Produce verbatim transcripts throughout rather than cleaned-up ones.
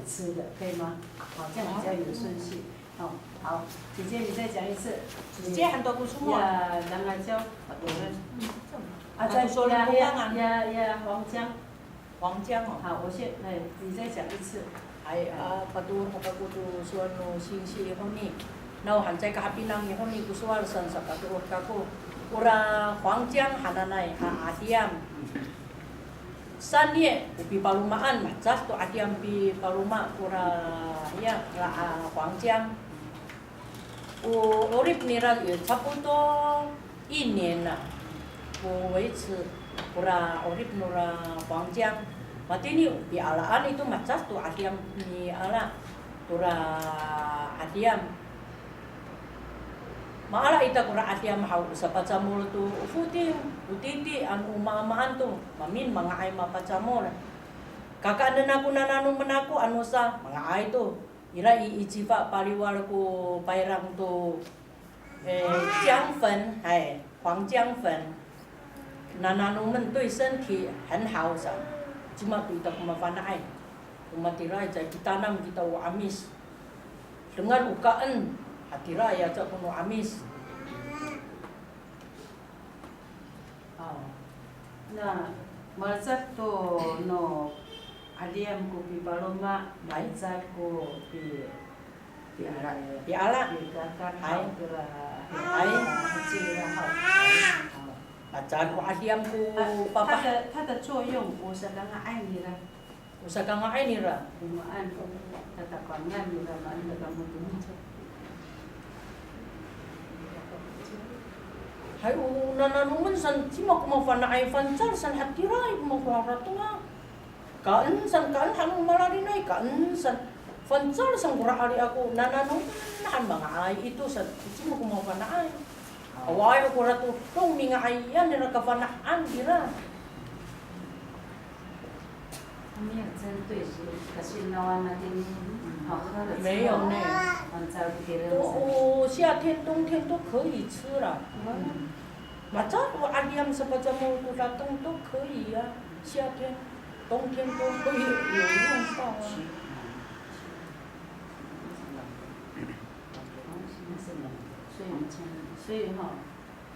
吃的，可以吗？好，这样比较有顺序。哦，好，姐姐你再讲一次。姐姐 han to ko sowal. Ya, 然后就 ya, ya, ya, 黄姜。黄姜哦。好，我先，哎，你再讲一次。Hay, a, patoor kako to sowal no singsi i honi. Nawhani caay ka hapinang i honi ko sowal saan sa patoor kako. Ora 黄姜 hananay a 'adiyam. Saan i, o pipalomaan, mahecad to 'adiyam pipaloma kora, ya, kora, a, 黄姜. O 'orip nira i, 差不多一年 a, ko 维持 kora 'orip nora 黄姜. Matini o pialaan i to mahecad to 'adiyam miala tora 'adiyam. Maala ita kora 'adiyam haw, o sapacamol to o foting, o titi, ano o maamaan to, maemin manga'ay mapacamol. Kakaenen ako, nananomen ako, ano sa, manga'ay to. Ira i, i cifa paliwal ko payrang to, e, 姜粉, hay, 黄姜粉. Nananomen to i, 身体很好 sa. Cima to ita ko mafana'ay. O matiraay caay pitanam kita o 'Amis. Dengan o kaen, hatiraay aca ko no 'Amis. O, na, malecad to no 'adiyam ko pipaloma, malecad ko pi, piala, piala, pikakar, hay, haw, kira, hay, heci ira haw. Hay. O. Malecad ko 'adiyam ko papa. 它的，它的作用，o sakanga'ay nira. O sakanga'ay nira. O maan ko tatapangan nira, maan ka kamo to. Hay, o nananomen san, cima ko mafana'ay, fangcal san hatiraay ko mako harateng a. Kaen san, kaen han o malalinay, kaen san. Fangcal san kora ali ako, nananomen han manga'ay ito san, cima ko mafana'ay. Awaay kora todong minga'ayan nira kafana'an nira. 它没有针对性，可是那碗那给你好喝的。没有呢。 O, o 夏天、冬天都可以吃了。Malecad o 'adiyam sapacamol ko dateng 都可以啊，夏天、冬天都可以有用到啊。 所以，所以哈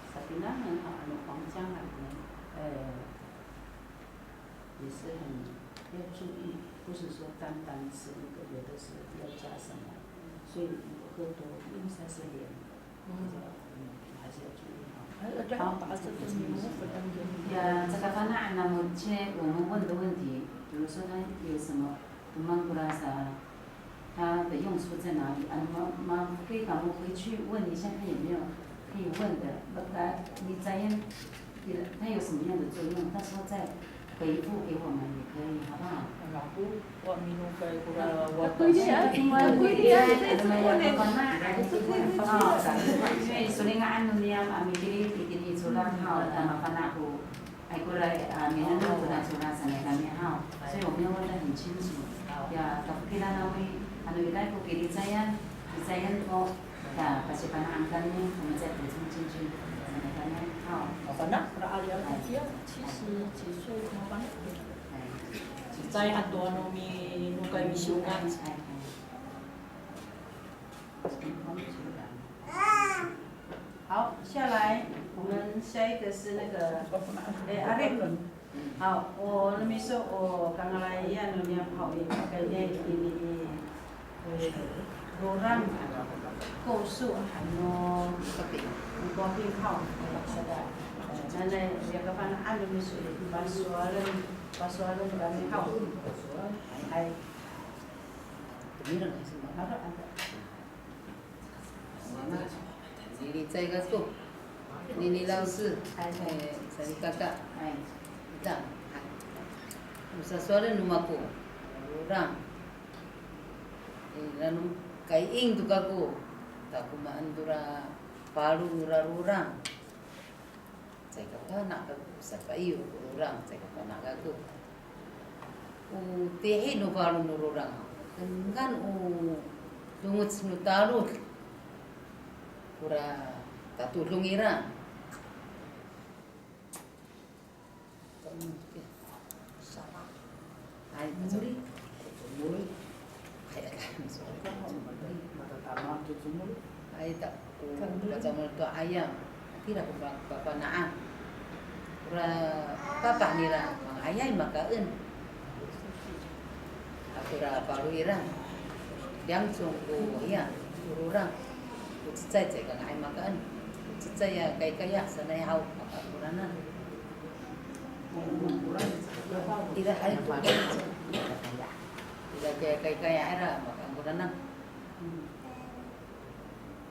，sapinangan ha, ano 黄姜 ano, 呃，也是很要注意，不是说单单吃那个，有的是要加什么，所以喝多，因为它是凉的，还是要注意哈。好。 Ya, caka fana' namo ci, 我们问的问题，比如说他有什么 Toman kora sa, 它的用处在哪里？啊，ma, ma, 可以把我回去问一下，看有没有可以问的。那个，你这样，它有什么样的作用？到时候再回复给我们也可以，好不好？ Ako, wa minokay kora wata. Solingaan no niyam a mikilim itini i colang haw, ta mafana' ko Ay, kora, a, minengneng kona colang sanay kami haw. 所以我没有问得很清楚。Ya, kafokilan haw i, ano ira ko kilicayan, kilicayan ko, ya, pasifana'an kami, 我们再补充进去 sanay kami haw. Mafana' kora ali a kiya, 七十几岁 mafana'. Ay. Cecay han to ano minokay misiwkan. Ay, ay. 好，下来我们下一个是那个，哎，阿瑞。好，o no miso o kangalayan no niyam haw i, pakayni itini i, e, rorang, 构树 han no Kowaping haw, sada. Nanay, ya kafana'an no miso i, pasowalen, pasowalen kami haw. Hay. Mira, hay, sa. Mara, ada. Mana? Ni Licay kako. Ni, ni 老师. Hay. E, salikaka. Hay. Ita. Hay. O sasowalen no mako. Rorang. E, nano kaying to kako. Ta ko maan tora paro nora rorang. Caay ka fana' kako, sapaiyo ko rorang, caay ka fana' kako. O tihi no falo no rorang, dengan o longoc no talod. Kora tatodong ira. Ay, mori. Mori. Ay, ta, ko kacamol to 'ayam. Tira ko pa-, pafana'an. Ora papah nira, manga'ayay makaen. Ako ra palo ira. Liyangcong ko, iya, ko rorang. Ko cecay caay kanga'ay makaen. Ko cecay ya kaykaya, sanay haw, makaen koranan. Ira, ay, ko, ira kay-, kaykaya ira, makaen koranan.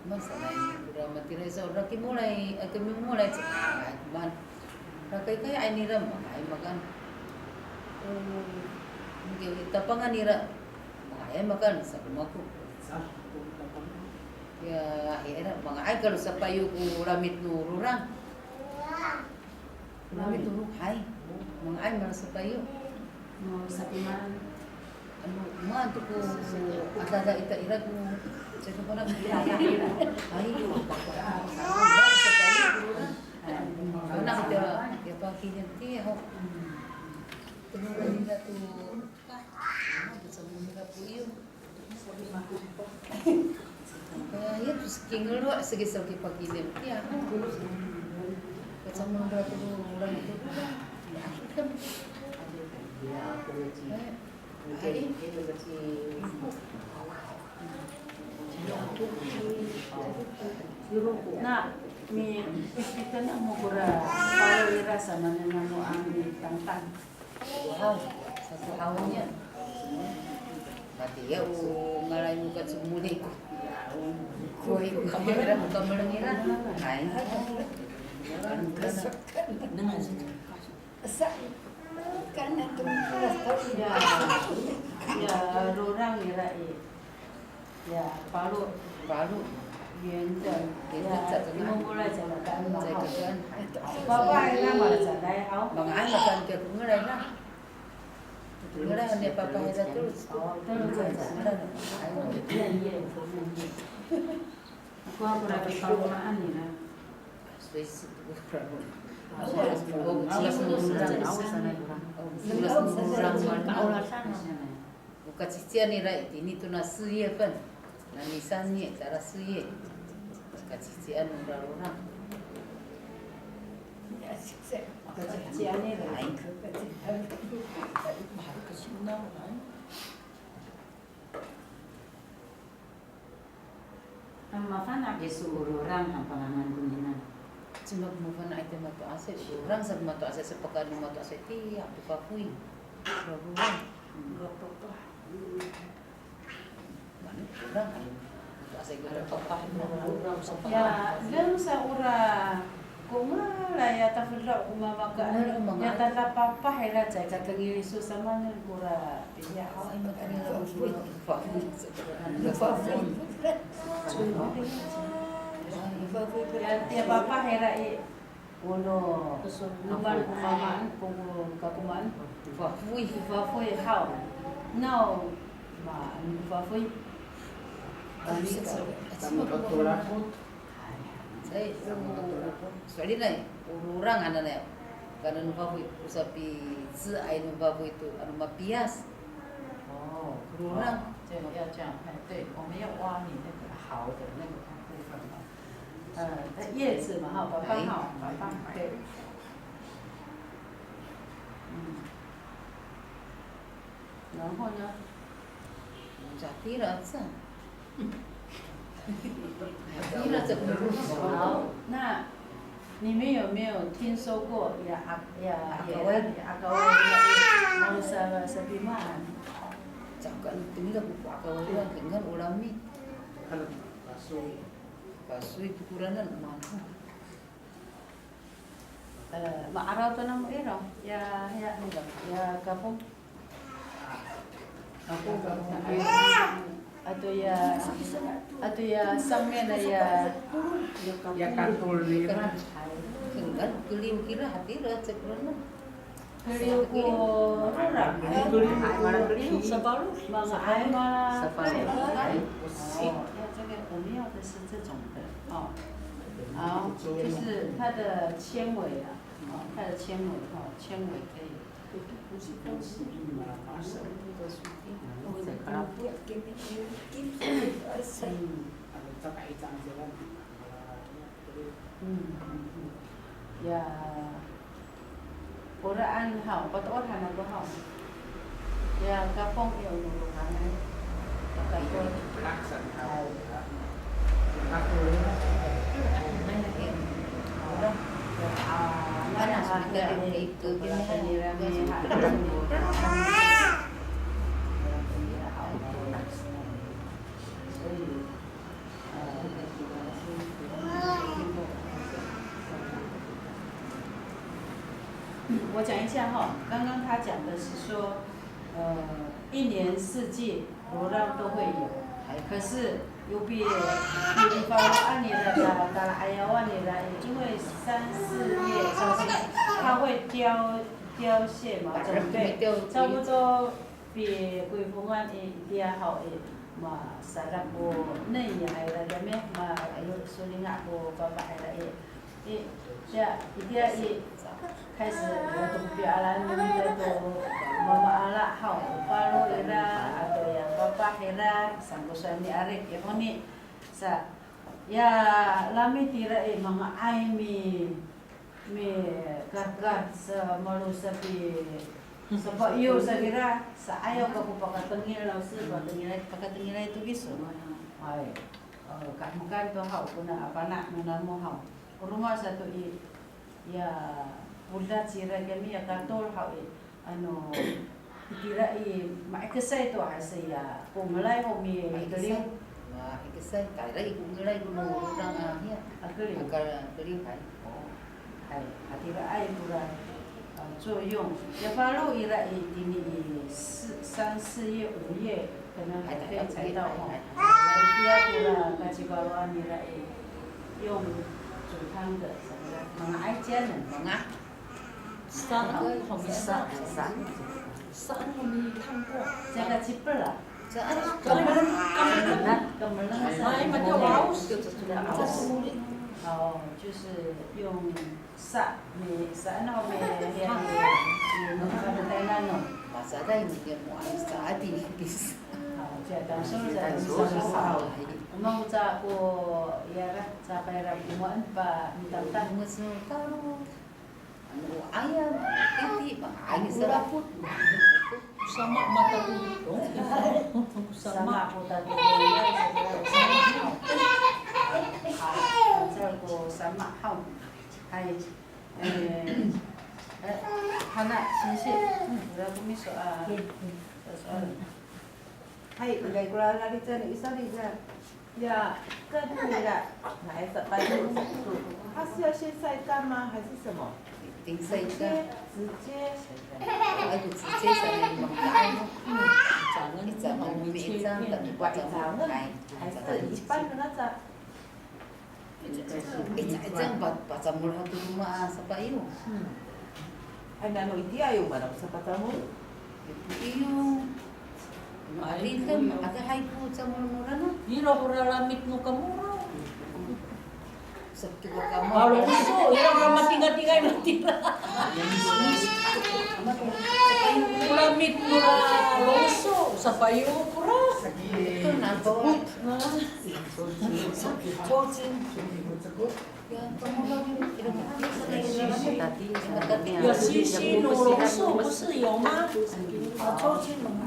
Masanay kora matira i sa, ora kimolay, eh, kimolay sa, ay, komaen. Ora kaykaya'ay nira, manga'ay makaen. O, miki, tapangan nira, manga'ay makaen sa ko mako. Ya, ya, ira, manga'ay kalo sapayo ko lamit no rorang. Lamit no rorang, hay. Manga'ay mala sapayo. No, sapimaan. Ano, maan to ko, adada ita ira ko, sa ko na. Ay, sapayo. Ano, ya, ya, pakinin tiya ho. Tengah nila to, ah, ano, sa mga po yun. Kaya, ya, to, sa kingalo, sige, sa kipakinem. Ya, kacamol to, ora to. Ya, ay. Na, mi, ita namo kora, palo ira samanen namo a mitangtang. Sakohaw, sakohaw niya. Matiya o ngalay no kacomoli ko. Ko, ko kameleng, ko kameleng ira. Ay. Sa, kana to, ya, ya, rorang ira i. Ya, palo. Palo. Yenteng. Yenteng, ya, sa, imo molay sa, makaen, makaen. Sa, makaen. Papa, ira, mala sa, dai, aw. Manga'ay, makaen, kiya ko ngalay na. Ko ngalay, ni papa, ira, to. O, to, to, to. Ay, iya, iya, iya. Ako, ako, lagi palomaan nira. O kacician nira itini tona 四月份, nani 三月, tala 四月. Kacician nira rorang. Kacician nira. Ay. Mafana' kiso o rorang han pangangan koninan. Cima ko mafana' ita mato'asay, rorang sa mato'asay, sa pakaen no mato'asay tiya, to fafoy. Rorang. Rorang han mato'asay ko papah no rorang sa pakaen. Ya, reng sa ora Ko ngalay a tafelo' ko mamakaen, ya tadapapah ira caay ka kangiliso samanen kora piya. Ay, makaen ira ko fafoy. Fafoy. Ya, tiya papah ira i, o no, no maan ko kakomaen. Fafoy. Fafoy haw. No, ma, ano fafoy. Ay, sa, sa, Sa, o, so'elinay, o rorang hananay, kaenen no fafoy, o sapiceay no fafoy to, ano, mapiyas. O, rorang. 这样要这样，哎，对，我们要挖你那个好的那个部分嘛。呃，它叶子嘛，哈，爸爸哈，爸爸，对。嗯。然后呢？Catira sa. Halo, na, 你们有没有听说过 ya, ya, akaway, akaway, no sa, sapimaan? Caay ka tengil ko akaway, tengil o lami. Pasoy. Pasoy, pokoranan, mano. E, ma'araw to namo ira, ya, ya, ya, kapong. Ato ya, ato ya, 上面的 ya, ya katol nira. Keliw kira hatira, cekro no. Keliw ko rora. Keliw ko, manga'ay mala. Sapalo. O, 这个我们要的是这种的，哦。好，就是它的纤维啊，哦，它的纤维，哦，纤维可以。嗯。 嗯。Saka icang sira, mala, ya, jadi, hmm, hmm, hmm. Ya, oraan haw, patoor han ako haw. Ya, kapong iyo, lolokan, ay. Kapong. Ay. Kapong. Ah, ano, ano, ano, 我讲一下哈，刚刚他讲的是说，呃，一年四季罗浪都会有，可是 yo pi, yo pifaloan nira sa tala'ayawan nira i, 因为三四月，它会凋，凋谢嘛，长辈，差不多 pi koifongan i, itiya haw i, masadak ko 嫩芽 ira kami, ma, solinga' ko papah ira i. I, tiya, itiya i, 开始 ira to pialaan no mita to mamaala haw, falo ira, ato ya papah ira, saan ko sowal ni Arik i honi. Sa, ya lamit ira i, manga'ay mi mikahkah sa malo sapi, sapaiyo sa kira, sa'ayaw kako pakatengil, 老师, pakatengilay, pakatengilay to kiso. Hay, e, kahemekan to haw, kona a fana' no namo haw. O roma sato i, ya, podac ira kami ya katol haw i, ano, itira i, ma'ikesay to, hay, sa ya, ko ngelay ho mikeliw. Ma'ikesay. Ma'ikesay, tayra i ko ngelay ko no, a, hiya. A keliw. A keliw, hay. O, hay, hatiraay kora, a, 作用. Ya falo ira i, tini i, 四, 三四月、五月 可能还会采到 ho. Hay, hay. Hay, tiya kora kacifaloan ira i, 用煮汤的, sa kira, manga'ay ciyanen, manga'. Saan ho mi, sa, saan ho mi 烫过. Saka cipel a. Saan, kameleng, kameleng. Kameleng. Ay, matiya, 'aos. 'Aos. 哦，就是用 sa, mi, saan ho mi, mi, mi, mi, no Taynan no. Masaday mi, mi, mo, ay, sa, adi, bis. 好，这样，感受一下，感受一下。我们在过，ya, sa, payra, mo, an, pa, mi, tam, tam. Ano, aya, titi, ma, ay, sa. Sama mata ko dito. Sama ko dito. Sama ko sama haw. Hay. E, e, hana, singsi. Ira ko miso a, sowal. Hay, ira ko lalican i, sowal ira. Ya, 跟那个，还是白骨，他是要先晒干吗？还是什么？一定晒干。直接，直接。而且直接晒干，一张，一张，一张，还是一般的那种。一张，一张，把，把咱们那个嘛，是吧？嗯。 Ay, nano itiya yo, manam sa pacamol? Iyo. Ma'arip, aka hay ko camol nora na. Ira ko ralamit no kamora. Sabto ka kamol. A, loso, ira ko ramatingatingay matira. Ko lamit nora loso, sapaiyo kora. Ito na to. Ya, sisi no loso, 不是有吗？啊，抽筋了吗？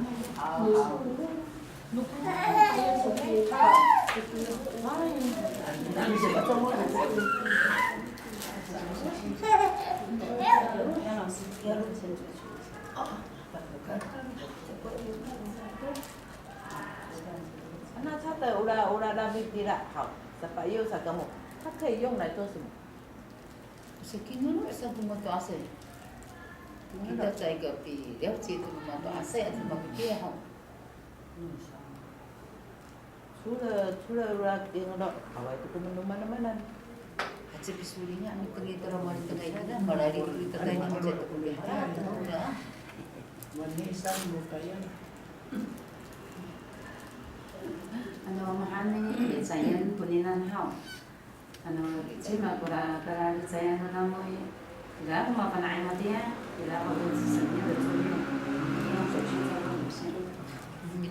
那它的 ora, ora lamit nira, 好, sapaiyo sa kamo, 它可以用来做什么？ Sakinolo sa ko mato'asay. Kita caay ka pi了解 to no mato'asay ato makitiya haw. 除了, 除了 ora tingolo, awaay to ko manomanamanan. Haci pisolinga, mitengil to ra malitengay ira, malaling to i tatayni, caay to ko mihecaan to ora. Ano, mahaen i licayen konian haw. Ano, cima kora kalalicayan no namo i, ira ko mafana'ay matiya, ira ko sesemiyan to coyo. Ira ko sesemiyan to coyo.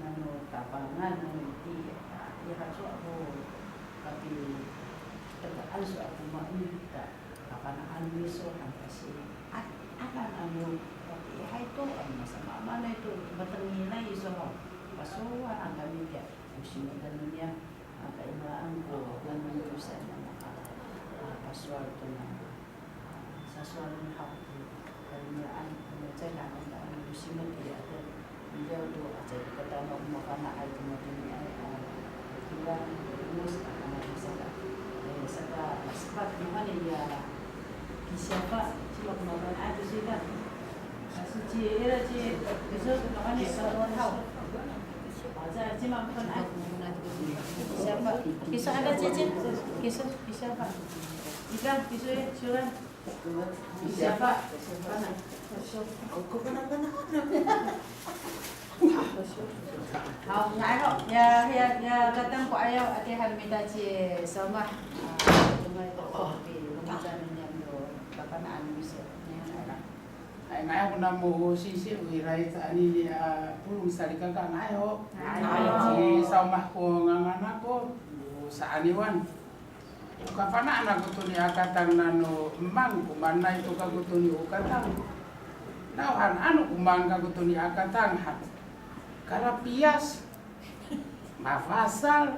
nano Tapangan nano iti, a, i haco ako kapi, tekaan so ako maen ta, kafana'an miso han kasi, a, anan ano, kapi, hay to, ano, masamaamaanay to, matengilay iso haw, pasowal han kami tiya, o simoten no niyam, a, kaimaen ko, nano miso sa, nano, a, a, pasowal to nano. Sasowalen haw to, kalimelaan, ano caay ka, ano, ano, simot i, ato, itiya to, a, caay ka tama ko mafana'ay to matiniay, a, kiwang, emos, a, ano, saka, e, saka, sepat, ano, ya, kisiyafa, cima ko mafana'ay to sika. Kasi ci, ira ci, kiso, ano, sasowalen haw. A, caay, cima ko mafana'ay. Kisiyafa. Kiso ada, ci, ci. Kiso, kisiyafa. Ika, kiso, e, siyolan. Siyapa? Siyapa na? Haw, nga'ay ho. Ya, ya, ya, katang ko ayaw, ati han mita ci Sawmah. A, congay to ko pi, romican niyam to, kafana'an miso. Niyam ira. Ay, nga'ay ko namo singsi, o ira i ta anini a polong salikaka, nga'ay ho. Nga'ay ho. Ci Sawmah ko ngangan ako, o Sa'aniwan. O kafana'an ako toni a katang nano emang, ko maanay to kako toni o katang. Nawhan ano ko maan kako toni a katang han, kalapiyas, mafasal.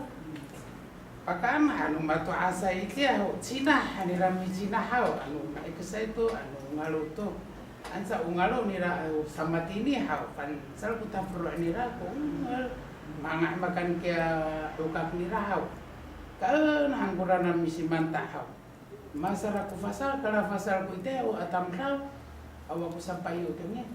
Pakaen han no mato'asay itiya ho, cinah han nira micinah haw, ano ma'ikesay to, ano ngalo to. Anca o ngalo nira, o samatini haw, fangcal ko tafelo' nira ko ongol, manga' makan kiya 'okak nira haw. Kaen han kora na misimanta' haw. Masala ko fasal, kalafasal ko itiya ho a tamdaw, awa ko sapayo kami.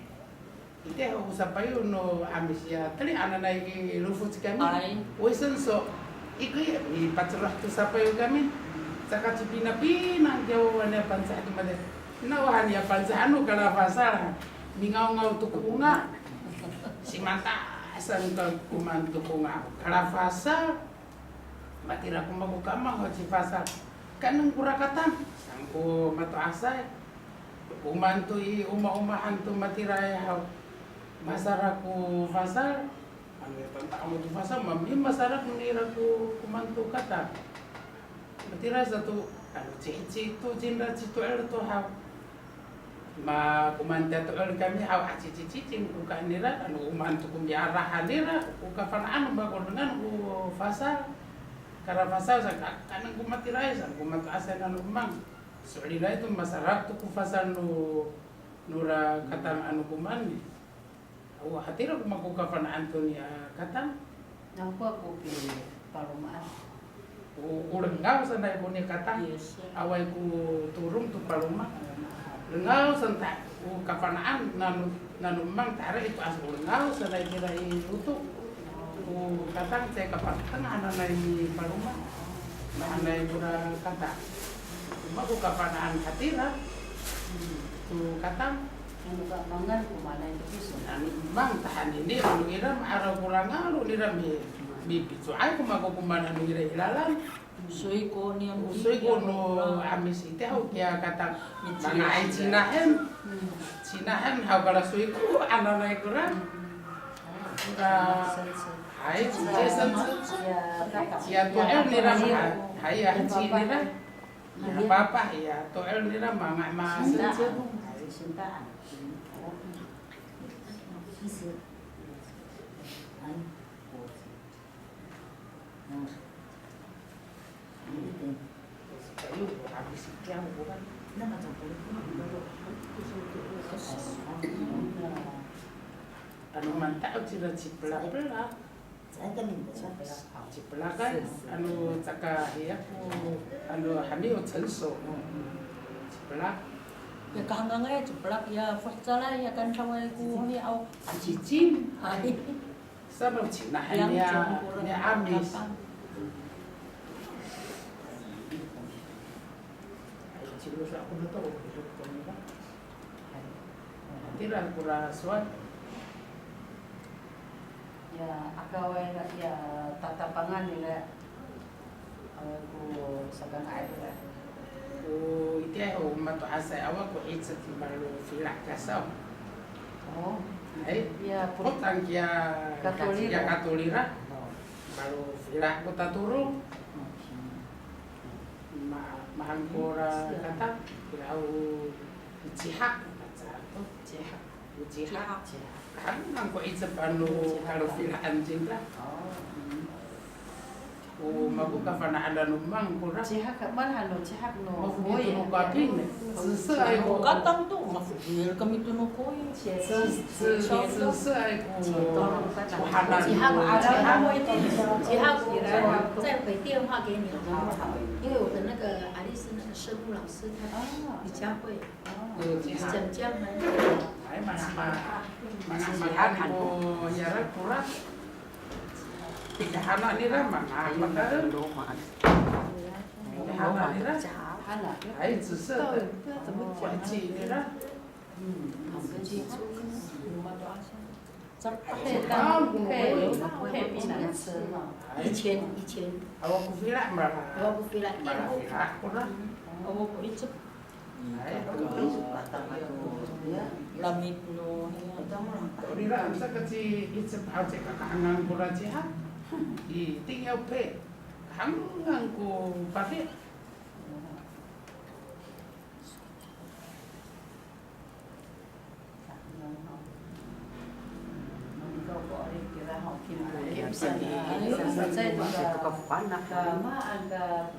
Itiya ho ko sapayo no 'Amis ya, teli ananay i lofoc kami. Ay. Wisenso, iko ya, mipaceroh to sapayo kami. Saka cipinapinang kiya wawa niya Pangcah to mati. Nawhan ya Pangcah ano kalafasal, mingawngaw to ko onga. Simanta' saan ka ko maan to ko onga, kalafasal. Matira ko mako kamang ho ci fasal. Kaenen kora katang saan ko mato'asay. Ko maan to i omaomahan to matiraay haw. Masala ko fasal. Ano ya tanta'ang to fasal, mami masala ko nira ko, ko maan to katang. Matira sato, ano, cici to, cingra cito'el to haw. Ma, ko maan tiya to'el kami haw, a, cicicicing ko kaen nira, ano, o maan to ko miarahan nira, ko kafana'an, ma ko dengan ko fasal. Kalafasal sa ka, kaenen ko matiraay sa, ko mato'asay nano emang. So'elinay to masala to ko fasal no, nora katang ano ko maan i. O hatira ko mako kafana'an to niya Katang. Nako ko pipalomaan. O, o lengaw sanay ko niya Katang. Yes. Awaay ko torong to paloma. Lengaw sanay o kafana'an nano, nano mang tara ito as o lengaw sanay kira i lotok. O Katang caay kapateng hananay ni paloma. Mahaenay kora Katang. Mako kafana'an hatira. To Katang. Ano ka mangal ko mahaenay to kiso. Ano mang tahanini ano ira ma'araw ko rangalo nira mi, mipico'ay ko mako ko mahaenay ira i lalan. Soyko niya. Soyko no 'Amis itiya ho kiya Katang. Manga'ay cinahen. Cinahen haw kala soyko hananay kora. Kora, hay, cinahen. Ciya to'el nira, hay, ya, ci nira. Ya, papa, ya, to'el nira manga' ma. Ano manta'ot cira cipelapela. Cipelakay, ano caka hiya ko, ano hami o censo. Cipelak. Ya kahengangay cipelak, ya fohecalay, ya kanraway ko hiya aw. Cicing. Hay. Sa no cinahen niya, niya 'Amis. Ay, cilosa ako na to, o, ito ko nila. Ay, tira kora sowal. Ya, akaway ira, ya, tatapangan nira. Awa ko sakanga'ay ira. O itiya ho mato'asay awa ko 'icep malofila' kasaw. O. Hay. Ya, Kotang kiya, katolira. Kiya katolira. O. Malofila' ko tatodong. Ma, mahaen kora Kotang, kira o cihak, maca to. Cihak. Cihak. Kahengang ko 'icep ano kalofila'an cingra. O mako kafana'an ano mang kora. Cihak, maan han no cihak no. Mafokil to no kaping. Cesay ko. Katang to, mafokil kami to no koy. Ce, ce, cesay ko. Cihak, cihak, 我回电话给你好不好？因为我的那个爱丽丝那个生物老师，她比较会讲讲。Ay, manga, manga, manga, manga ko yara kora. Hana nira manga, manga. Hana nira. Ay, 紫色的。 Sa, 配当配配比较吃嘛。以前以前。Awa ko fila' mala. Awa ko fila' mala. Fila' kora. Awa ko 'icep. Ay, ko 'icep. Lamit no. Orira sa ka ci 'icep haw ci kakahengang kora cihak. I, 一定要配. Kahengang ko padi. Manikawka'orip kira ho, kim, kim, sa, sa, sa, sa, ka, ka, ka, ka,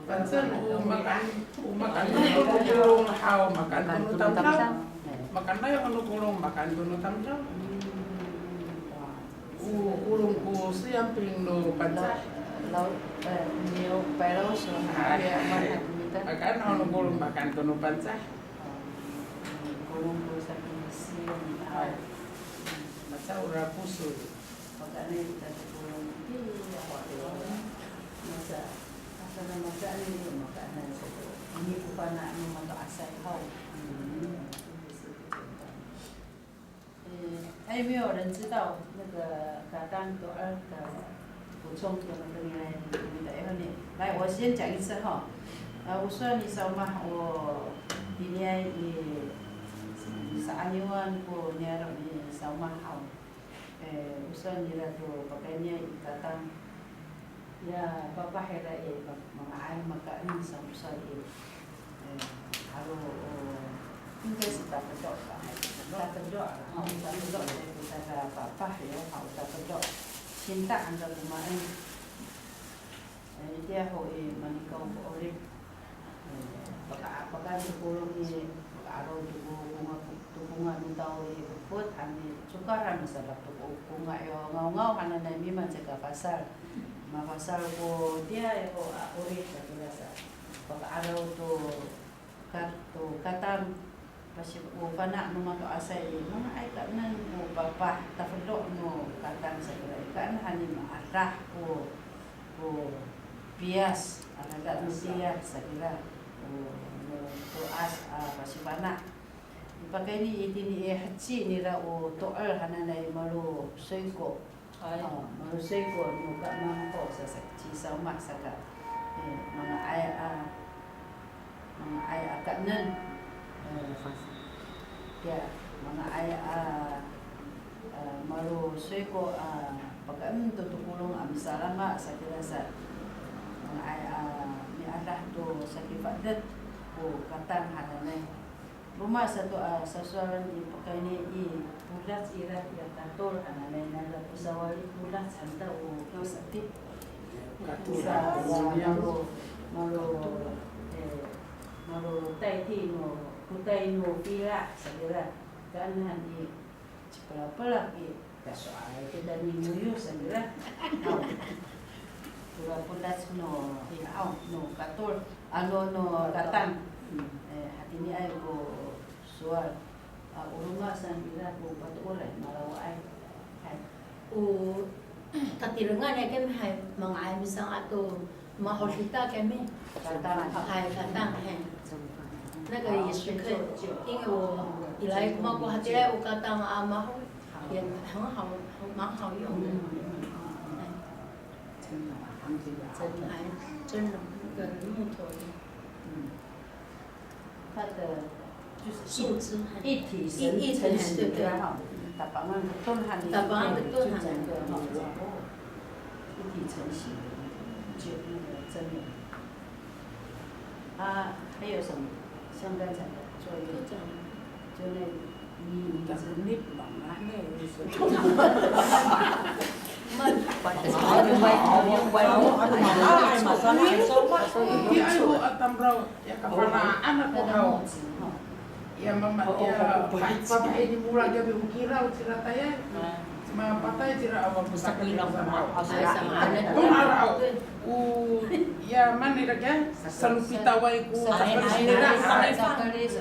Pancen o makaan, o makaan to no kolong haw, makaan to no tamdaw. Makanay o no kolong, makaan to no tamdaw. O kolong ko siyam ping no Pangcah. Law, law, e, niyo, paylaw so. Ay, ay. Makaan o no kolong, makaan to no Pangcah. Kolong ko siyam ping no siyam. Ay. Maca ora kosoy. Makaenay kita to kolong. Iya, ako, ako. Maca, asa na makaenay, makaenay sa to. Ini ko fana' no mato'asay haw. 哎，还有没有人知道那个 Katang to 'Al 的补充 to 那个呢？来，我先讲一次哈。呃，我说你 sawmah o tiniay i, i sa'angiwan ko niyaro' ni sawmah haw. E, o sowal nira to pakayni i Katang. Ya, papah ira i, ma-, manga'ay makaen sa o sowal i. E, aro, o, 应该是 takedo 吧, takedo, a, takedo, e, tada papah yo, a, takedo. Sinta han to komaen. E, itiya ho i, manikaw ko 'orip. E, paka, pakaen to kolong i, Araw to ko konga, to konga no tao i, epot, ani, cokar han sadak to ko konga yo ngawngaw hananay mimaan caka fasal. Mafasal ko tiya ko, a, 'orip sa kira sa. Pakaaraw to ka, to katang, pasi o fana' no mato'asay i, manga'ay kaenen ko papah tafelo' no katang sa kira i, kaenen han i maadah ko, ko piyas, a, kaenen no piyas sa kira. O, no to'as, a, pasifana'. I pakayni itini i heci nira o to'er hananay malosoyko. Hay. O, malosoyko no ka mangko sa, sa, cisawmah saka. E, manga'ay a, manga'ay a kaenen. E, ya, manga'ay a, a, malosoyko a, pakaen to to kolong a misalama sa kira sa. Manga'ay a miadah to sakifa'edet ko katang hananay. Roma sato a sasowalen i pakayni i, podac ira ya katol hananay, nara pisawali podac han ta o kasa'etip. Sa, sa, malo, malo, e, malo tayti no, potay no pila sa kira. Kaenen han i, cipelapelak i, kaso'ay kita ni moyo sa kira. Aw. Tora podac no, aw, no katol, ano, no katang. E, hatiniay ko sowal. A, o roma sa kira ko pato'oray, malawaay. Hay. O tatirengan ya kami hay, manga'ay misanga' to Mahol kita kami. Katang. Hay, katang, hay. 那个也是可以，因为我以来 ko mako hatiraay o katang a mahol, 也很好，蛮好用的。哎，真的，那个木头的。 它的就是一，树枝，一体成，一体成型的哈，对，对。Tapangan keton han i, tapangan keton han i, 就整个哈，一体成型的，就那个真的。啊，还有什么？像刚才的作业，就那，你，你，Itiyaay ho a tamdaw, ya kafana'an ako haw. Ya mama, ya, pa, pa, ini mula gabi ukira, ukira tayay. Mapatay cira awa pusakira sama. Tona raw. O, ya, manira ka, salopitaway ko, hay, hay, hay, hay.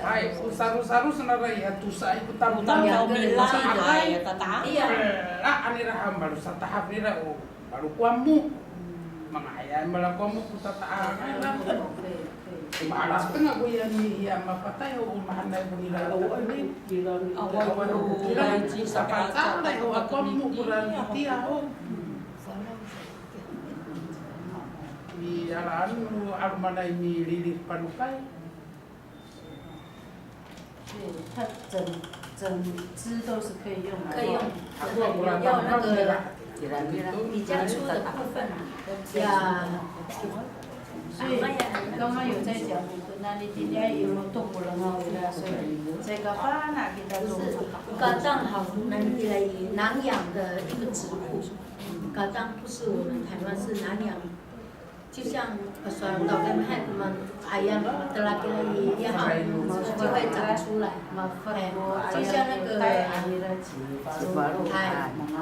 Hay, o sarosaro sa nara ya, tosaay ko tamdaw. Tamdaw mila, hay, tata. Iya. A, anira han, malo satahaf nira, o, malo ko amo. Manga'ayay mala ko amo ko tata'ang nira. Malas tenga ko ya ni, ya mapatay, o, mahaenay ko nira. Awa, awa, awa, awa, awa, sapacalay, o, ako amo ko ra itiya, o. Mialaan no 'alomanay mililih panokay. 对，它整，整支都是可以用的。可以用，要那个比较粗的部分啊，呀。所以刚刚有在讲，那你今天有没有动过了吗？所以这个 fana' kita 做。不是，katang 好，那你来南洋的一个植物。 Katang 不是我们台湾，是南洋，就像，呃，说到跟海嘛，海洋的那个一样，就会长出来。哎，就像那个，哎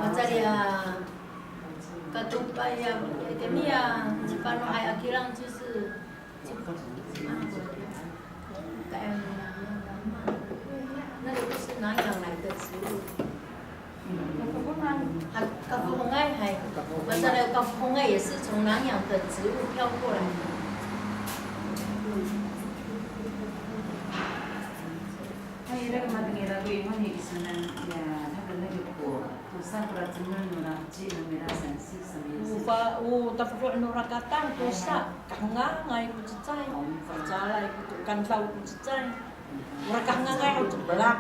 ，macaliya, katopay ya, kami ya, cipanohay a kilang 就是 那个不是南洋来的植物。啊，kafohongay，还，我们的那个 kafohongay 也是从南洋的植物飘过来的。 Hay, ira ko matengil ako i, mani isonan ya, 他们那个果，tosa kora cengel nora heci no mira sansi, sami. O fa, o tafelo' nora katang, tosa, kahengangay ko cecay. Facalay ko to, kandaw ko cecay. Ora kahengangay haw cebelak.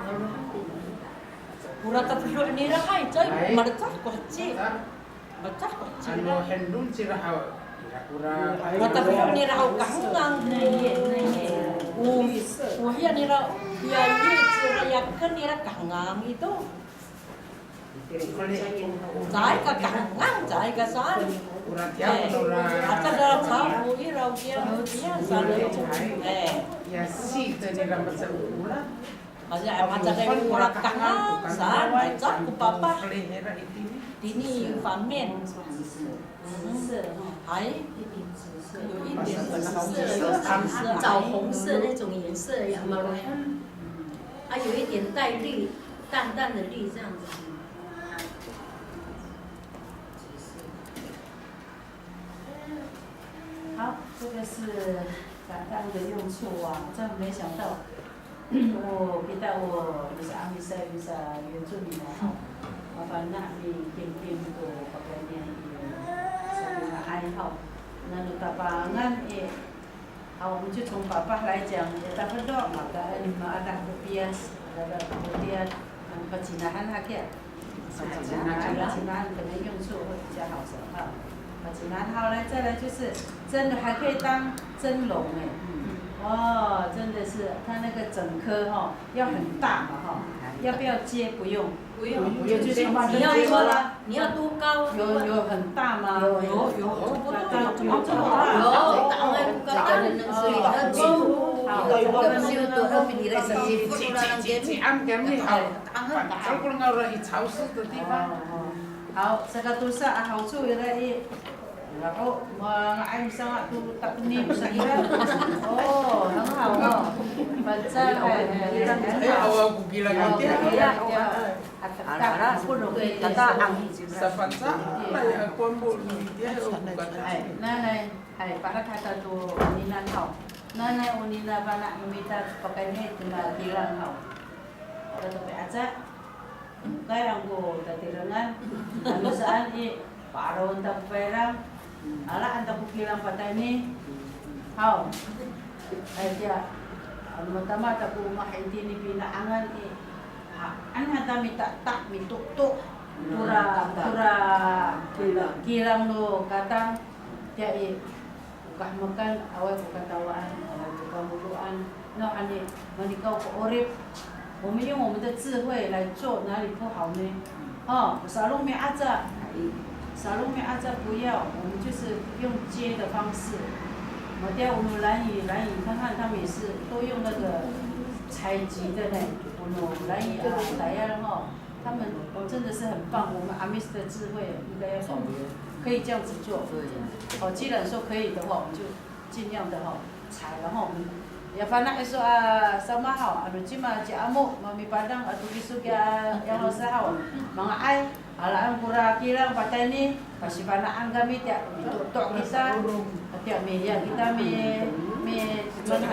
Ora tafelo' nira hay, caay, malecad ko heci. Ano, henron cira haw. Ora tafelo' nira haw kahengang. O, o hiya nira, hiya i, cira yaken nira kahengang ito. Caay ka kahengang, caay ka saan. Ora tiya, ora. Aca sa caay, ira, ira, ira, saan. Eh. Ya, si, tadi rambut sa ora. Masa, masa kayo ora kahengang, saan, aca ko papa. Tini 方面. 紫色哈。还有一点紫色，有一点紫色，有一点紫色，枣红色那种颜色呀，马龙。啊，有一点带绿，淡淡的绿这样子。好，这个是 Tata'ang 的用处啊，这样没想到。O kita o misa'Amisay, misa 原住民啊，哈，mafana' mitingting ko pakayni i sapinga'ay haw. Nano Tapangan i, 好，我们就从爸爸来讲，ya tafedo', maka, eh, maadah ko piyas, maadah ko piyas, ano pacinahan hakiya. Pacinahan, pacinahan 可能用处会比较好，是吧？哈，pacinahan 好，来，再来就是蒸的，还可以当蒸笼哎。哦，真的是，它那个整颗哈，要很大嘛哈，要不要接？不用。不用，不用，就是你要多，你要多高？有，有很大吗？有，有，有，这么大。有，当然不高，当然是，好，这个没有多，要比你来生气。 Ang hangka. Saan ko nga ora i 潮湿的地方。好，这个都是啊，好处有的一，然后，manga'ay misanga' to takni misanga'. 哦，很好哦。反正，哎，哎，哎，哎，awa ko kilang itiya. Ya, ya. Ara, ara, ko no, tata, ang. Sa Fangcalay, ya, ko ambo no itiya, o kata. Ay, nanay, ay, para kata to ninan haw. Nanay o nina fana' no mita pakayni tona kilang haw. Ora to pi'aca. Kay angko tatirengan, ano saan i, pa'arawen ta ko payrang, alaen ta ko kilang patayni. Haw. Ay, tiya, ano matama ta ko omah itini pina'angan i, ha, ano han ta mita'ta', mito'to', tora, tora kilang no katang, tiya i, O kahemekan, awaay ko katawaan, awaay ko kamodoan, nawhani manikaw ko 'orip. 我们用我们的智慧来做，哪里不好呢？哦，salong mi'aca, salong mi'aca 不要，我们就是用接的方式。Matiya 我们兰屿，兰屿看看，他们也是都用那个采集的呢。我们兰屿啊，大家哈， 他们真的是很棒，我们 Amis 的智慧应该要保留，可以这样子做。对呀。哦，既然说可以的话，我们就尽量的哈，采，然后我们 ya fana' iso a sama haw, ano cima ci Amo, mamipadang ato kiso kiya, ya, sa haw, manga'ay, alaen kora kilang patayni, pasifana'an kami tiya, mito'to' kita, tiya, mi, ya, kita mi, mi, mi, mi, mi,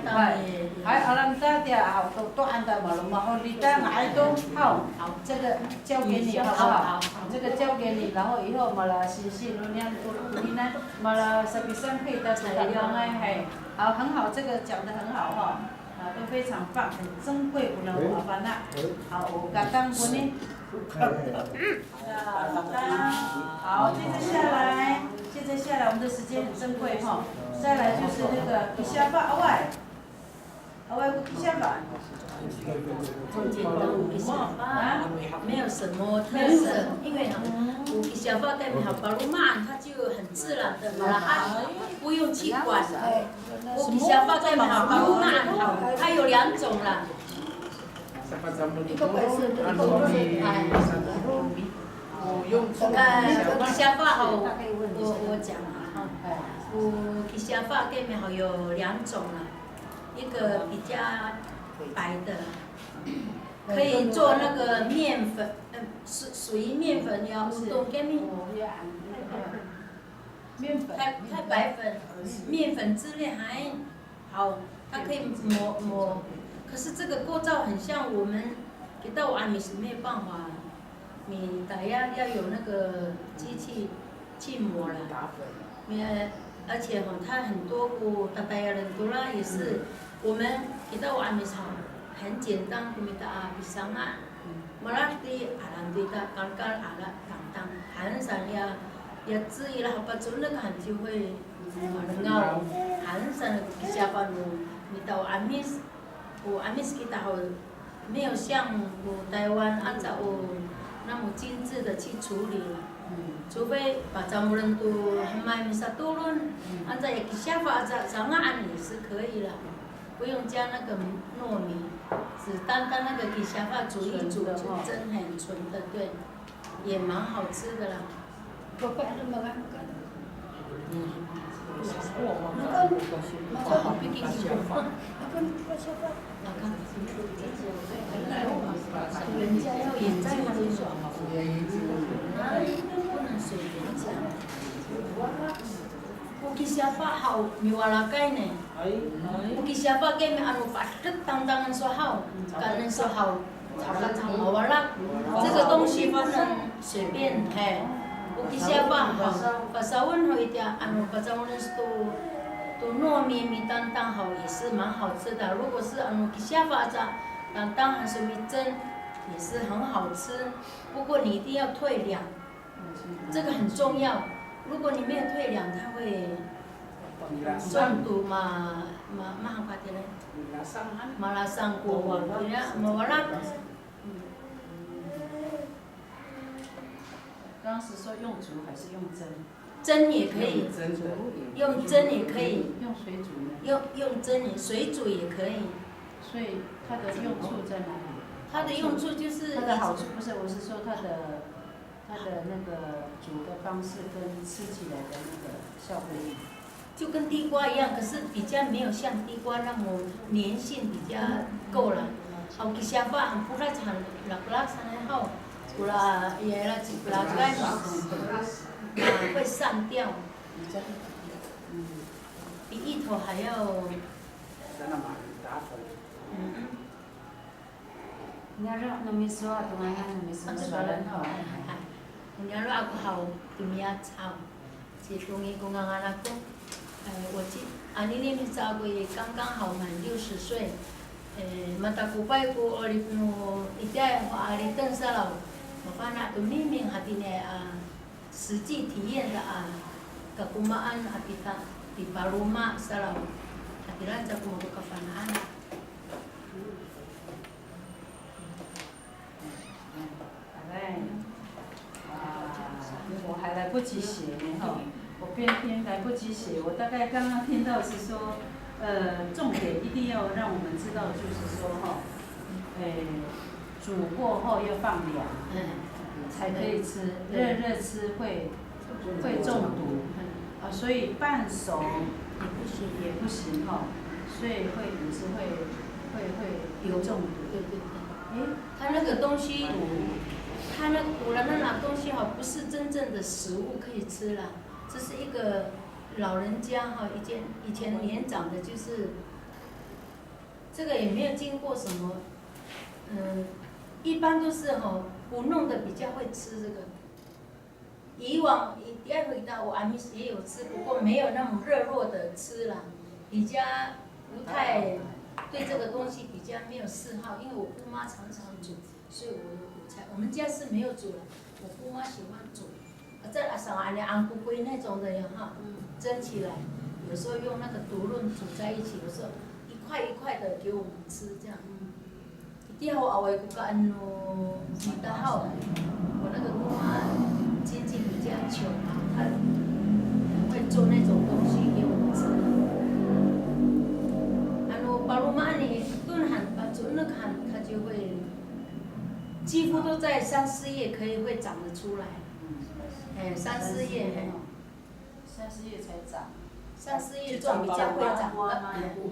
hay, hay, alam ta tiya, haw, to'to'an ta, malo mahon kita, nga'ay to, haw, 这个交给你好不好？这个交给你，然后以后 mala singsi no niyam to, nina, mala sapisang kita to, 材料。Hay, 好，很好，这个讲得很好哈。 啊，都非常棒，很珍贵，我们阿爸那。好，我刚刚问你。好，接着下来，接着下来，我们的时间很珍贵哈。再来就是那个 kisiapa 阿外，阿外 kisiapa。 很简单，我们想法没有什么特色，因为哈，我们想法代表 paloma，它就很自然的嘛，它不用去管。我们想法代表 paloma，它有两种啦。一个白色的，一个红色的。哎，我们想法哈，我我讲啊哈，我 kisiapa 代表有两种啦。 一个比较白的，可以做那个面粉，嗯，属属于面粉呀，乌冬 kami。面粉。太太白粉，面粉之类还好，它可以磨磨。可是这个构造很像我们 kita o Amis 没有办法，你得要要有那个机器去磨了。打粉。 没有，而且哈，它很多 ko tatayalen to la 也是，我们 kita o Amis 哈，很简单，ko mita a pisanga'，malati alam kita kalkal ala tangtang，很少要要注意了，好吧，做那个很就会，嗯，很好，很少 kisiapa no mita o Amis，o Amis kita 好。没有像我台湾按照我那么精致的去处理了。除非 pacangolen to hemay misatolon, 按照 ya kisyafa 这样 sanga'an 也是可以了，不用加那个糯米，只单单那个 kisyafa 煮一煮就蒸，很纯的，对，也蛮好吃的啦。 人家要演奏的时候，不能随便讲。O kisyafa haw miwalakay ne. O kisyafa kami ano padet tangtangan so haw, kanen so haw. 这个东西不能随便，嘿。O kisyafa haw, pasawen ho itiya, ano pasawen to, to 糯米 mitangtang haw 也是蛮好吃的。如果是 ano kisyafa 这样 tangtang han so micen 也是很好吃，不过你一定要退凉，这个很重要。如果你没有退凉，它会中毒嘛，嘛，嘛， malasang ko, ya, mawala. 刚刚是说用煮还是用蒸？蒸也可以，用蒸也可以，用水煮呢？用，用蒸也，水煮也可以。所以它的用处在哪里？它的用处就是它的好处不是，我是说它的，它的那个煮的方式跟吃起来的那个效果。 就跟地瓜一样，可是比较没有像地瓜那么粘性比较够了。O kisyafa han polad han, laklak sanay haw, kora, ya, ira cipelakay, 啊，会散掉，比芋头还要，嗯。 Niyaro' no miso ato ngangan no miso. Niyaro' ako haw, to Miyac haw. Ci Tongi ko ngangan ako. E, wati, anini miso ako i, 刚刚好满六十岁. E, matakopay ko 'orip no itiyaay ho a 'aliten salaw. Mafana' to miming hatini a 实际体验的 a kakomaen a pita, pipaloma salaw. Hatira caay ko mako kafana'an. Aray. 哇，我还来不及写呢，哈，我边听来不及写，我大概刚刚听到是说，呃，重点一定要让我们知道，就是说，哈，诶，煮过后要放凉，嗯。才可以吃，热热吃会，会中毒。嗯。啊，所以半熟也不行，也不行哈，所以会，也是会，会，会中毒。对，对，对。诶，它那个东西，它那个 kora 那东西哈，不是真正的食物可以吃啦，这是一个老人家哈，以前，以前年长的，就是这个也没有经过什么，嗯，一般都是哈，苦弄的比较会吃这个。 以往，以前回到我阿姆也有吃，不过没有那么热络的吃啦，比较不太，对这个东西比较没有嗜好，因为我姑妈常常煮，所以我，我才，我们家是没有煮了，我姑妈喜欢煮。啊，再来上啊，那昂咕龟那种的呀哈，蒸起来，有时候用那个 tolon 煮在一起，有时候一块一块的给我们吃，这样。 Itiya ho awaay ko kaen no mita haw. 我那个姑妈经济比较穷啊，她很会做那种东西给我们吃。Ano palomaan i, 炖 han, paconek han, 它就会，几乎都在三四月可以，会长得出来。哎，三四月，哎。 三四月才长。三四月种比较会长。O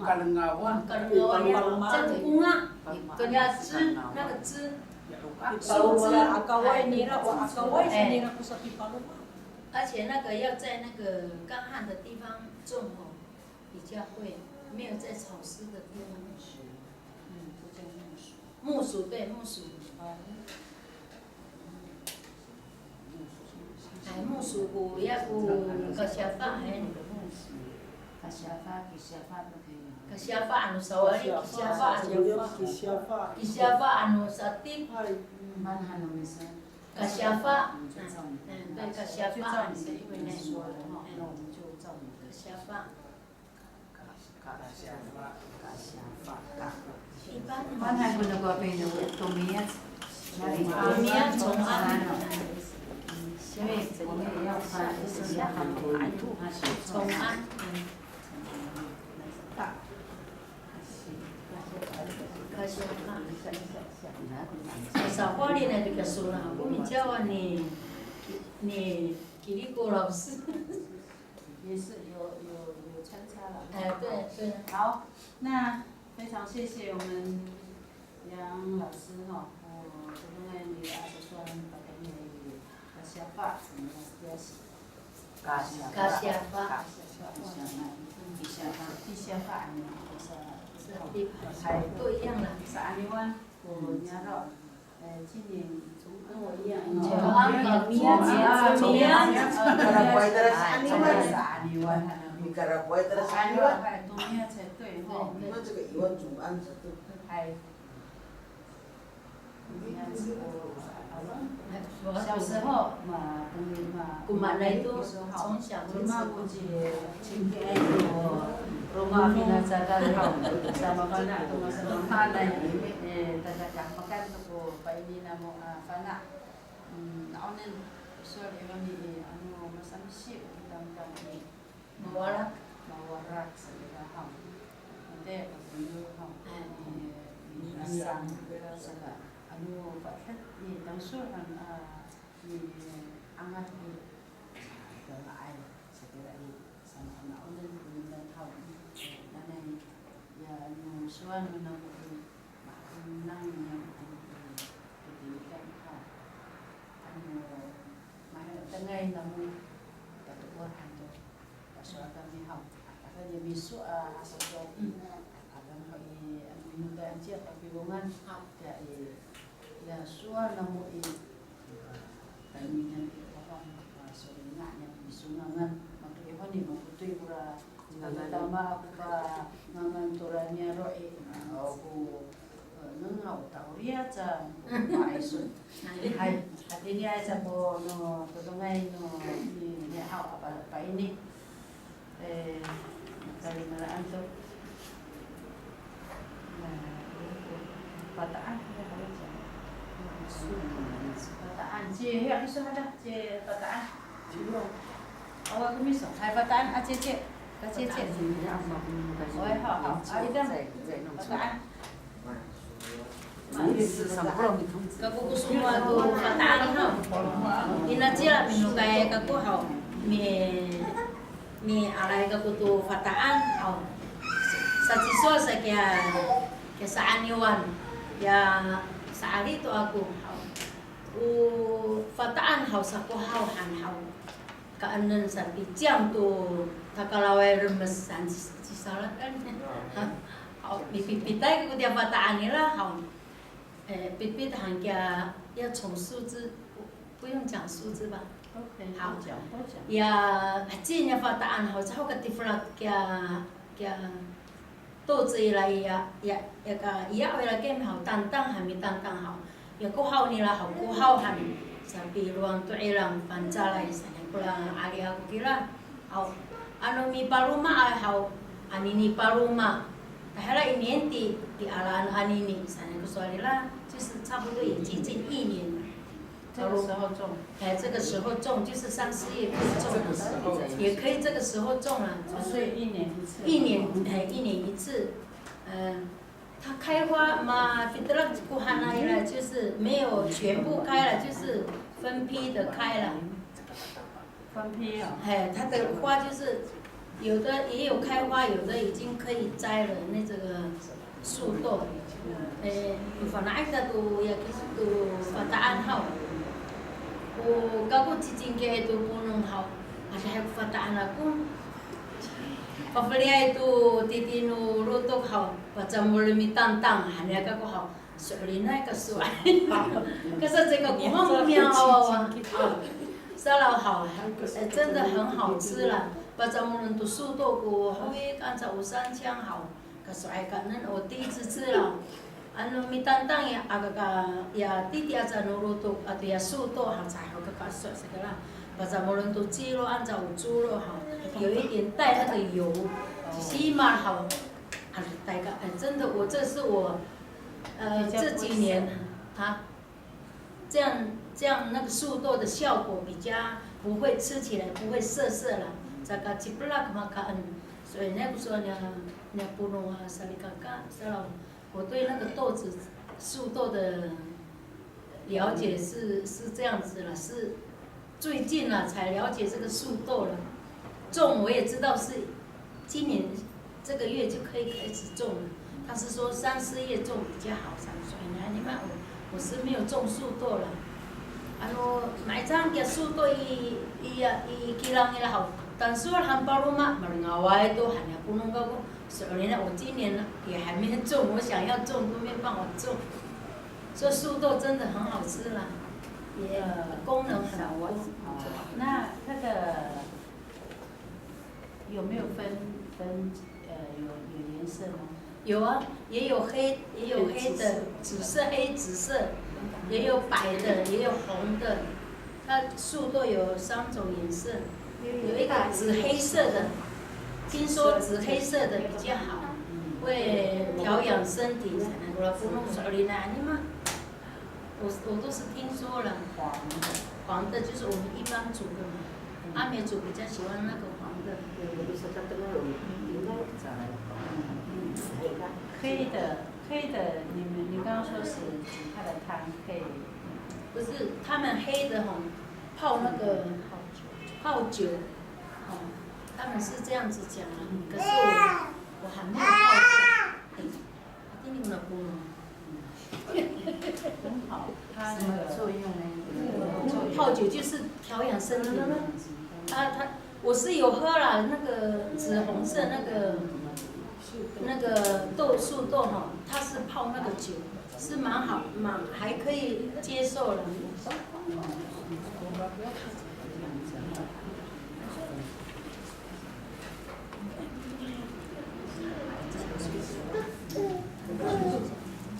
kalengawan. O kalengawan ya, 这个 bunga, 跟它枝，那个枝，树枝。Akaway nira, o akaway sa nira ko sapipaloma. 而且那个要在那个干旱的地方种哦，比较会，没有在潮湿的地方。嗯，这叫木薯。木薯，对，木薯。 Ay, 木薯 ko, ya ko kasyafa, ay. Kasyafa, kisyafa 都可以。Kasyafa ano sawali, kisyafa ano. Kisyafa. Kisyafa ano satik. Hay. Maan han no miso? Kasyafa. 就照你的。嗯，对，kasyafa. 就照你的意思说的哈，那我们就照你的。Kasyafa. Ka-, 一般的话， Manay ko no ko pino, 东面。东面，崇安。因为我们也要看一下他们的版图。崇安。嗯。 Sa Hualien a, 这个说了，我们教啊你，你给你过老师。也是有有有参差了。哎，对对。好，那非常谢谢我们杨老师哈，哦，这个呢，你的阿叔说，把他们给 Kasiyafa, kasiyafa. Kasiyafa. Kasiyafa. Kasiyafa. Kasiyafa. Hay, 都一样啦。Sa'aniwan ko niyaro'. 哎，今年跟我一样。Sa'aniwan. Sa'aniwan. Hay, 东面才对吼。那这个一万中安才对。Hay. 小时候嘛，等于嘛， Ko maanay to, 从小就吃。 Roma ko ci, cingki ay ko, roma finacadan haw, sa mafana' to masamaan ay, e, tadahemakan to ko paini namo a fana'. Hm, na'onen, sowal i honi i, ano masamsi o tamdamdaw i, Mawarak. Mawarak sa ira haw. Matiya ko sino haw. Ay. I, i, asang, saka, ano, fa'edet i, tangsol han, a, mi'angah i, a, nga'ay, sa kira i, sa ma'ana'onen ko niyam haw. Nanay, ya, ano, sowal no namo i, ma'ana'onen niyam i, i, i, haw. Ano, maharatengay namo, patoor han to. Pasowal kami haw. Aka niya miso a, a sasowal i. Aka haw i, ano, minokay aci a papilongan. Ya i, ya sowal namo i. Tayni niya i, o haw, a, solinga' niya miso ngangan. Matoy honi, makotoy kora, tama ako pa ngangan tora niyaro' i. Ako, e, ngangan o taoriya ca, ma'ayson. Hay, hatiniay sa ko no todongay no ni, ni haw a pa, paini. E, matalimalaan to. Na, Fata'an, ya, haw ca. Fata'an, ci, ya, iso hada, ci Fata'an. Awa ko miso, hay Fata'an, a, ci, ci. Ka, ci, ci. Oy, haw, haw. A, ita. Fata'an. Kako ko somowal to Fata'an haw. Inacila minokay kako haw. Mi, miaray kako to Fata'an haw. Sacisowal sa kiya, kiya Sa'aniwan. Ya sa'ali to ako haw. O Fata'an haw sako haw han haw. Kaenen sa piciyang to takalaway remes saan ci, cisalakan. Haw, mipitpitay kako tiya Fata'an nira haw. E, pitpit han kiya, 要从数字，不，不用讲数字吧？OK，好。都讲，都讲。Ya, heci niya Fata'an haw, caho ka tiflak kiya, kiya to cila iya, iya, iya ka, iya ira kami haw, tangtang han, mitangtang haw. Ya kohaw nira haw, kohaw han, sapilowang to irang fangcalay saan ko raan, ali ako kira. Haw, ano mipaloma a haw, anini paloma. Tahira i niyenti, pialaan anini, saan ko sowal nira, 就是差不多也接近一年。这个时候种。哎，这个时候种，就是三四月可以种了，这个时候种。也可以这个时候种了，就是一年一次。一年，哎，一年一次。嗯，它开花嘛，fiterak ko hana ira，就是没有全部开了，就是分批的开了。 分批哦。嘿，它的花就是有的也有开花，有的已经可以摘了，那这个树豆。哎，反正爱的都也都发达安好。我刚过几斤给都不弄好，还是还发达安了，公。Pafeliay to titini no lotok haw, pacamol mitangtang, hanya kako haw. So'elinay ka so'elin. Kasa caka ko haw miyaw a wawa. Sala haw, 真的很好吃啦。Pacamolen to 树豆 ko hawik anca o 三枪 haw. Kaso'elin kaenen o 第一次吃啦。Ano mitangtang ya, aka ka, ya titi aca no lotok ato ya 树豆 haw, caay haw kakaso' saka la. Pacamolen to 鸡肉 anca o 猪肉 haw. 有一点带那个油。Sisimal haw, 'aritay ka,哎，真的，我这是我，呃，这几年啊，这样这样那个树豆的效果比较不会吃起来不会涩涩啦，这个 ciplak makaen，所以那个时候呢，那不弄啊，salikaka，是吧？我对那个豆子树豆的了解是是这样子了，是最近了才了解这个树豆了。种我也知道是今年这个月就可以开始种了，他是说三四月种比较好，三四月。你看我我是没有种树豆了。Ano, ma'icang kiya 树豆 i, i, i kilang nira haw. Tangsol han paloma, malingaway to, han ya punong kako. 所以呢，我今年呢也还没种，我想要种都没办法种。这树豆真的很好吃啦，也功能很多。那那个有没有分分呃有有颜色吗？有啊，也有黑，也有黑的，紫色、黑紫色，也有白的，也有红的。它树豆有三种颜色，有一个紫黑色的，听说紫黑色的比较好，会调养身体。Wala ko no so'elinay anini ma. 我我都是听说了，黄的，黄的就是我们一般煮的嘛，阿美族比较喜欢那个黄的。黑的，黑的，你们你刚刚说是煮它的汤，可以。不是，他们黑的吼，泡那个泡酒，哦，他们是这样子讲啊，可是我我还没有泡过。哎，一定有了过吗？很好，它那个什么作用呢？泡酒就是调养身体嘛。啊，它我是有喝啦，那个紫红色那个那个豆树豆哈，它是泡那个酒，是蛮好，蛮还可以接受了。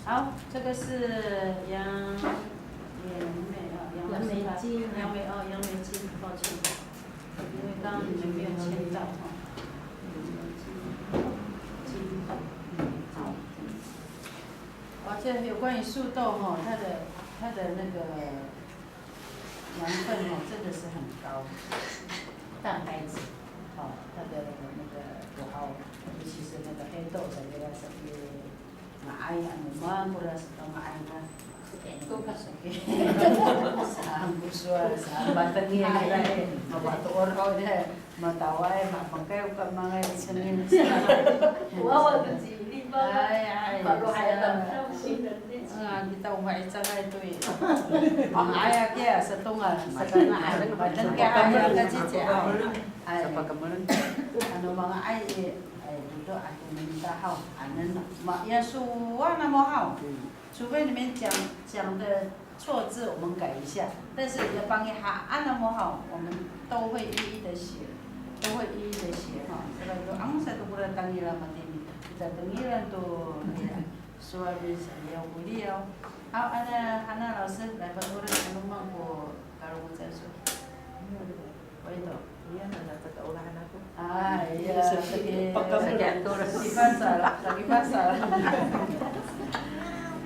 好，这个是杨杨梅啊，杨梅是吧？杨梅金。杨梅哦，杨梅金，抱歉，因为刚刚你们没有签到哈。金，好。哇，这有关于树豆哈，它的它的那个 养分哦，真的是很高，蛋白质，哦，它的那个不好，尤其是那个黑豆，这个要是给 nga'ay, ano, mangkora sa nga'ay na. Ko ka sa saan ko sowal, saan matengil, mapatoor haw, mataway, mapakay, o ka mangay, sengil. Wawa ko ci Ay, ay, sa, a, kita o ma'icangay to i. Manga'ay a kiya, sa tongal, sa kanga'ay, madeng kiya, ay, ka cici, ay. Ay, ano, manga'ay i, ay, ito, ato minta haw, anen, ma, ya sowal namo haw. 除非你们讲，讲的错字，我们改一下，但是要帮你哈，啊，那么好，我们都会一一的写，都会一一的写哈。这个都，昂，sa to ko ra tangila matini, kita tengilan to, ya, sowal sa liyaw ko liyaw. 好，啊，那，Hana 老师来吧，我来看，我们过，搞了我再说。我也懂。 Iya, na, na, tataolah ako. Ah, iya, saki, saki pasal, saki pasal.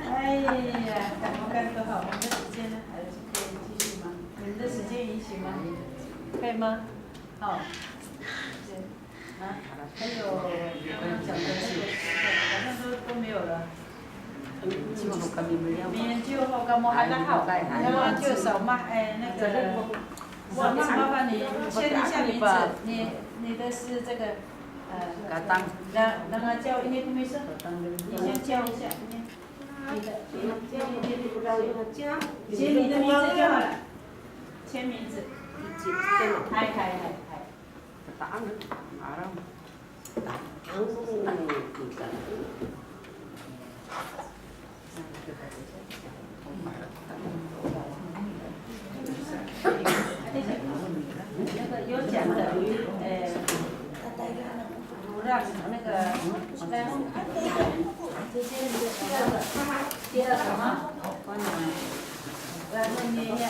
Ay, ya, 看，看多好，我们的时间呢，还是可以继续吗？你们的时间允许吗？可以吗？好，谢谢。啊，还有刚刚讲的那个，好像都，都没有了。 Miyanci ho kamo hada haw. 那就少嘛，哎，那个，少嘛，麻烦你签一下名字。你，你的是这个，呃，那，那个叫，你先叫一下，你，你的，你，你，你，写你的名字就好了。签名字。嗨，嗨，嗨，嗨。 那个有讲的，呃，让那个，第二个吗？来，那念一下。